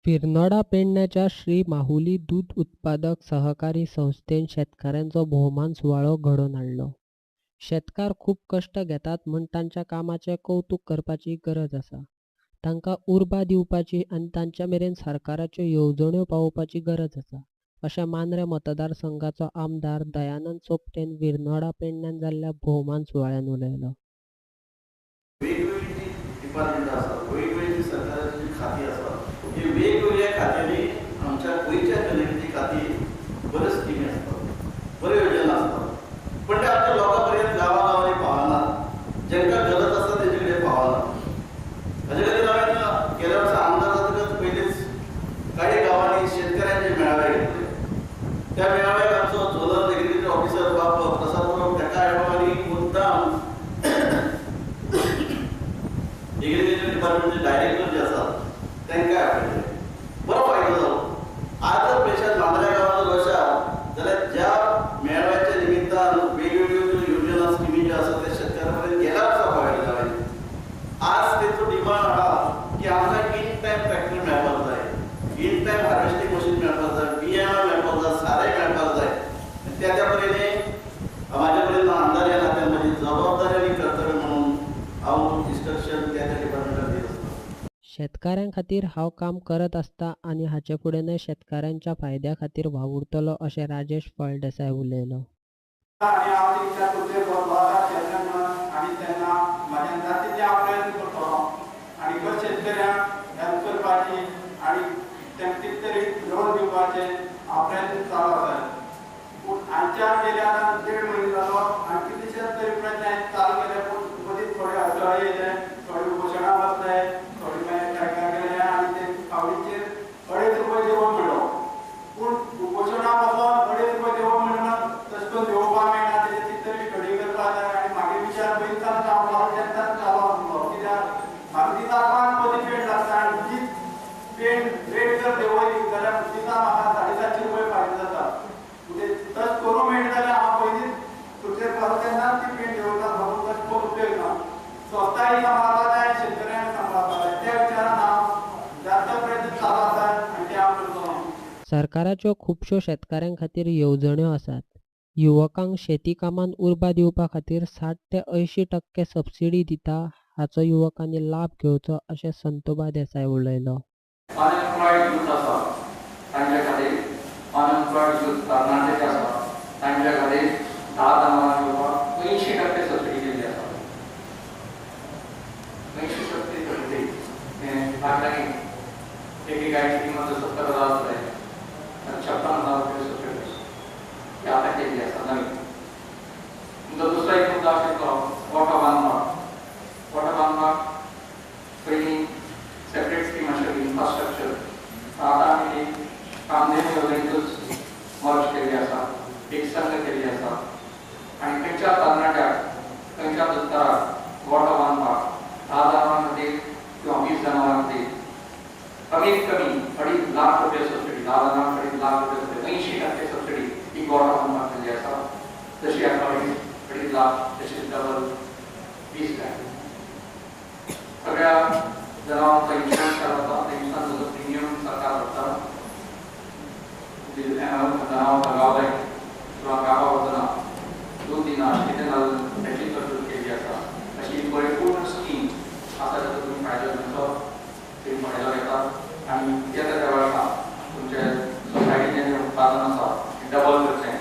विर्नोडा पेडण्याच्या श्री माहुली दूद उत्पादक सहकारी संस्थेन शेतकारांचो भोवमान सुवाळो घडोवन हाडलो. शेतकार खूब कश्ट घेतात म्हूण तांच्या कामाचें कवतूक करपाची गरज आसा. तांकां उर्बा दिवपाची आनी तांच्या मेरेन सरकाराच्यो येवजण्यो पावोवपाची गरज आसा, अशें मांद्रें मतदारसंघाचो आमदार दयानंद सोपटेन विर्नोडा पेडण्यान जाल्ल्या भोवमान सुवाळ्यान उलयलो. वेगवेगळी जी डिपार्टमेंटां आसात, वेगवेगळी जी सरकाराची जी खातीं आसात, ही वेगवेगळ्या खात्यांनी आमच्या गोंयच्या जनतेची खातीर बऱ्यो स्किमी आसतात, बऱ्यो योजना आसतात, पण ते आमच्या लोकां पर्यंत गांवा गांवांनी पावनात, जांकां गरज आसा तेजे कडेन पावना. हाजे खातीर हांवें गेल्या वर्सा आमदार जातकच पयलींच काही गांवांनी शेतकऱ्यांचे मेळावे घेतले. त्या मेळाव्याक आमचो झोनल एग्रीकल्चर ऑफिसर बाब प्रसाद परब ताका आयलो आनी मुद्दाम एग्रीकल्चर डिपार्टमेंटचे डायरेक्टर जे आसात तांकां आपयले. बरो फायदो जालो. आज जर पेशात मांद्र्या गांवांत जर वशात जाल्यार ज्या मेळाव्याच्या निमित्तान वेगवेगळ्यो ज्यो योजना स्किमी ज्यो आसात त्या शेतकारां पर्यंत गेल्या वर्सा पावयले हांवें. आज तेचो डिमांड आहा की आमकां इन टायम ट्रॅक्टर मेळपाक जाय, इन टायम हार्वेस्टींग मशीन मेळपाक जाय, बियाणां मेळपाक जाय, सारें मेळपाक जाय. आनी त्या त्या परीने म्हाज्या पर्यंत आमदार ह्या नात्यान म्हजी जबाबदारी आनी कर्तव्य म्हणून हांव इन्स्ट्रक्शन त्या त्या डिपार्टमेंटाक दीत आसता. शेतकारां खातीर हांव काम करत आसता आनी हाचे फुडेंय शेतकारांच्या फायद्या खातीर वावुरतलो अशें राजेश फळदेसाय उलयलो. आनी हांव तेंच्या खुर्चेर बसलो आसा चेअरमॅन म्हणून, आनी तेन्ना म्हाज्यान जाता तितले हांव प्रयत्न करतलो आनी खर शेतकऱ्यांक हेल्प करपाची आनी तांकां कितें तरी लोन दिवपाचें हांव प्रयत्न चालू आसा. पूण आमच्या गेले आतां 1.5 म्हयने जालो आनी कितलेशेच तरी प्रयत्न हांवें चालू केले, पूण मदींच थोडे अडचणी येयले, थोडे उपोशणां बसले, थोडे मागीर ट्रॅकार गेले आनी ते फावटीचेर 2.5 रुपये देंवोवंक मेळ्ळो. पूण उपोशणां बसोन 2.5 रुपये देंवोवंक मेळना, तशें करून देंवोवपाक मेळना, तेजेर कितें तरी स्टडी करपाक जाय. आनी मागीर विचार पयलींच्यान हांव घालून तेन्नाच चालू आसलो, कित्याक म्हाका दिसा 5 पदी पेंट लागता आनी तीच पेंट रेट जर देंवयली जाल्यार दिसा म्हाका 750 रुपये फायदो जाता. म्हणजे तशें करूंक मेळटा जाल्यार हांव पयलींच खुर्चेर बसता तेन्नाच ती पेंट देंवयता, म्हाका तशें करून उपयोग ना. संस्थाय सांबाळपाक जाय, शेतकऱ्यांक सांबाळपाक जाय, त्या विचारान हांव जाता प्रयत्न चालू आसा आनी ते हांव करतलो. सरकाराच्यो खुबश्यो शेतकारां खातीर येवजण्यो आसात. युवकांक शेती कामांत उर्बा दिवपा खातीर 60 ते 80% सबसिडी दिता, हाचो युवकांनी लाभ घेवचो अशें संतोबा देसाय उलयलो. अनएम्प्लॉयड यूथ आसा तांच्या खातीर, अनएम्प्लॉयड यूथ तरणाटे जे आसा तांच्या खातीर 10 जनावरां घेवपाक 80% सबसिडी दिल्ली आसा. 80% सबसिडी हें लागीं एक गायची किंमत जर 70,000 आसले तर 56,000 रुपये सबसिडी ही आतां केल्ली आसा नवीन. नंतर दुसरो एक मुद्दो आशिल्लो गोठो बांदपाक. गोठो बांदपाक पयलीं सेपरेट स्कीम आशिल्ली इन्फ्रास्ट्रक्चर, आतां आमी ती कामधेनू येवजणेंतूच मर्ज केल्ली आसा, एक संघ केल्ली आसा आनी खंयच्या तरणाट्याक खंयच्या दुस्ताराक गोठो बांदपाक 10 जनावरां खातीर किंवा 20 जनावरां खातीर कमीत कमी 2.5 लाख रुपये सबसिडी, 10 जनावरांक 2.5 लाख रुपये सबसिडी, 80% सबसिडी ही गोठो बांदपाक दिल्ली आसा. तशी आतां 2.5 लाख तशीच डबल 20 लाख. सगळ्या जनावरांचो इन्शुरन्स केलो वता, त्या इन्शुरन्साचो प्रिमियम सरकार भरता. जनावर गावले किंवा गांवाक वचना, दूद दिना, अशें कितें जालें ताची तरतूद केल्ली आसा. अशी परिपूर्ण स्कीम आसा, ताचो तुमी फायदो घेवचो, तुमी फायदो घेतात आनी येता त्या वर्सा तुमचे सोसायटीचें जें उत्पादन आसा तें डबल करचें.